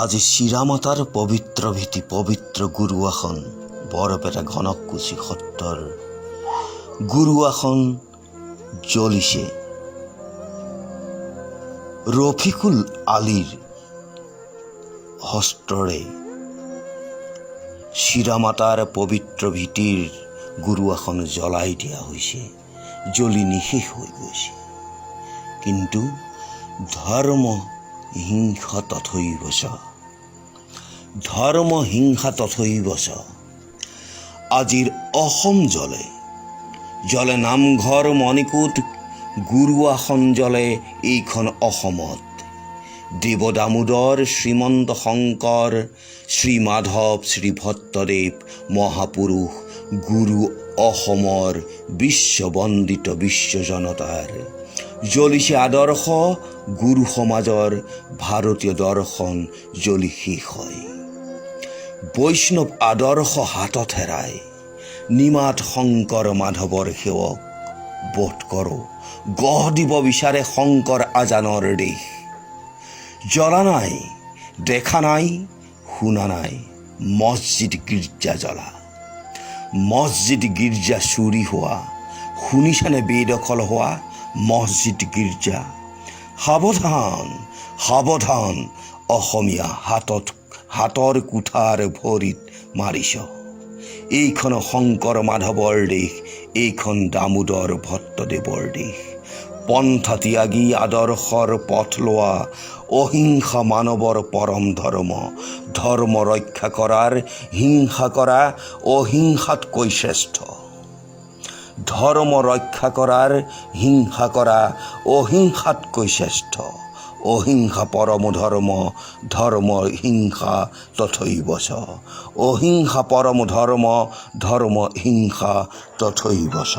আজি চিৰামাতাৰ পবিত্ৰ ভেটি, পবিত্ৰ গুৰু আসন, বৰপেটা গণককুছি সত্ৰৰ গুৰু আসন জ্বলিছে। ৰফিকুল আলীৰ হস্তৰে চিৰামাতাৰ পবিত্ৰ ভেটিৰ গুৰু আসন জ্বলাই দিয়া হৈছে, জ্বলি নিঃশেষ হৈ গৈছে। কিন্তু ধৰ্ম হিংসা তথৈব চ, ধৰ্ম হিংসা তথৈব চ। আজিৰ অসম জ্বলে, জ্বলে নামঘৰ, মণিকূট, গুৰু আসন জ্বলে এইখন অসমত। দেৱ দামোদৰ, শ্ৰীমন্ত শংকৰ, শ্ৰী মাধৱ, শ্ৰী ভট্টদেৱ মহাপুৰুষ গুৰু অসমৰ বিশ্ববন্দিত বিশ্ব জনতাৰ। জ্বলিছে আদৰ্শ গুৰু সমাজৰ, ভাৰতীয় দৰ্শন জ্বলি শেষ হয়। বৈষ্ণৱ আদৰ্শ হাতত হেৰাই নিমাত শংকৰ মাধৱৰ সেৱক বোধ কৰোঁ গঢ় দিব বিচাৰে শংকৰ আজানৰ দেশ। জ্বলা নাই, দেখা নাই, শুনা নাই মছজিদ গীৰ্জা জ্বলা, মছজিদ গীৰ্জা চুৰি হোৱা। শুনিছানে বেদখল হোৱা মছজিদ গীৰ্জা? সাৱধান, সাৱধান অসমীয়া, হাতৰ কুঠাৰ ভৰিত মাৰিছ। এইখন শংকৰ মাধৱৰ দেশ, এইখন দামোদৰ ভট্টদেৱৰ দেশ। পন্থা ত্যাগী আদৰ্শৰ পথ লোৱা। অহিংসা মানৱৰ পৰম ধৰ্ম। ধৰ্ম ৰক্ষা কৰাৰ হিংসা কৰা অহিংসাতকৈ শ্ৰেষ্ঠ। ধৰ্ম ৰক্ষা কৰাৰ হিংসা কৰা অহিংসাতকৈ শ্ৰেষ্ঠ। অহিংসা পৰম ধৰ্ম, ধৰ্ম হিংসা তথৈব চ। অহিংসা পৰম ধৰ্ম, ধৰ্ম হিংসা তথৈব চ।